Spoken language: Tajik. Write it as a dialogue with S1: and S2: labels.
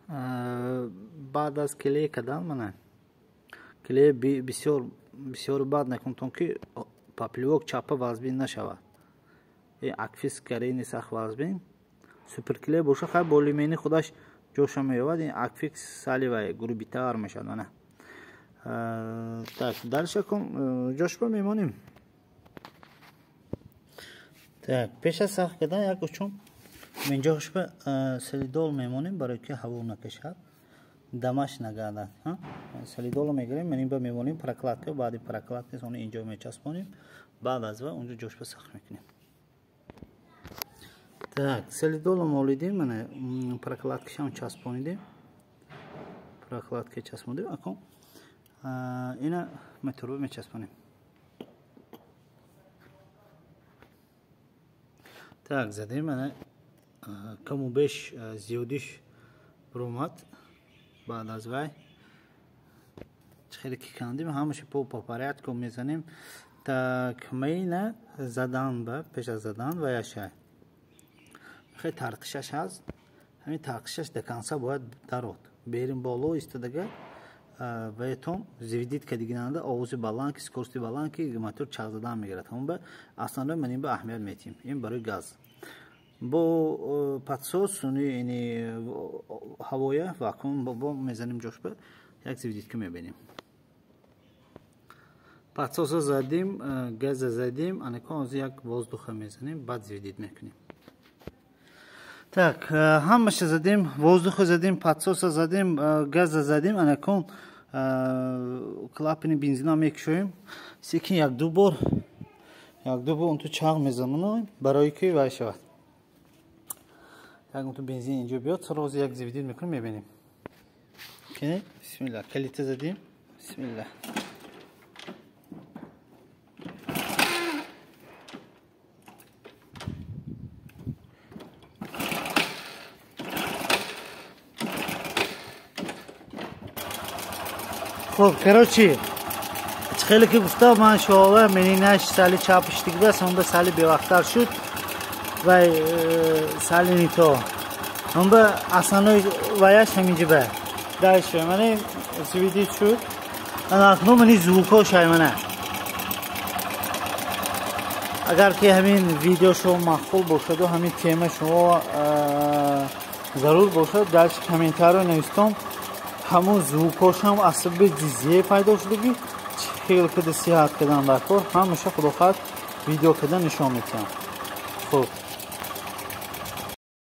S1: Баъд аз клей кардан, мана клей бисёр бисёр бад накунтон, ки поплёвок чапа вазбин нашавад. Акфис карени сахт вазбин. Суперклей боша, хай, болимени худаш ҷоша меёбад. Ин акфикс сали вай грубитар мешавад. Мана, так, дальше кун ҷошба мемонем. Так, пеш аз сахт кардан як учун инҷошба солидол мемонем, барои ки ҳаво накашад, дамаш нагардад. Солидоло мегирем, ман инба мемонем, прокладка, баъди прокладка сони инҷо мечаспонем, баъд аз ва унҷо ҷошба сахт мекунем. Так, солидоло молидем, мана прокладкашам часпонидем, прокладка часпондем. Акун ина метурба мечаспонем. Так, задем, мана каму беш зиёдиш буромад. Баъд аз вай хеле ки кандим, ҳамаша по порядку мезанем. Так, майна задан ба пеш аз задан ва яшай хеле тарқишаш ҳаст. Ҳамин тарқишаш до конца бояд дарод берим боло истодага ваятон заведить кадигинанда овози баланд, ки скорости баланд, ки мотор чақ задан мегирад. Ҳамон ба основной ман ин ба аҳамият метиҳем. Ин барои газ бо подсос ини ҳавоя вакуум бо мезанем ҷошба, як заведитка мебинем. Подсоса задим, газа задим, анакон ози як воздуха мезанем, баъд заведить мекунем. Так, ҳамаша задим, воздуха задим, подсоса задим, газа задим, анакон клапани бензина мекушоем. Секин якду бор, якду бор унту чағ мезанам, барои ки вай шавад, як унту бензин инҷо биёд. Сарози як заведить мекунем, мебинем. Бисмилла, калита задим, бисмилла. Хоб, короче, хеле ки гуфта ман шола менинаш сали чапиштиг бас, он ба сали бевақттар шуд вай, сали нито он ба основной ваяш ҳаминҷа ба дальше мани заведить шуд. Ана акнун мани звукҳо шай. Мана, агар ки ҳамин видео шумо маъқул бошаду ҳамин тема шумо зарур бошад, дальше комментарио навистон. Ҳамун звукҳошам асаби дизие пайдо шудагӣ, чӣ хел када сиҳат кардан дар кор, ҳамаша, худо хоҳад, видео кардан нишон медиҳам. Хуб.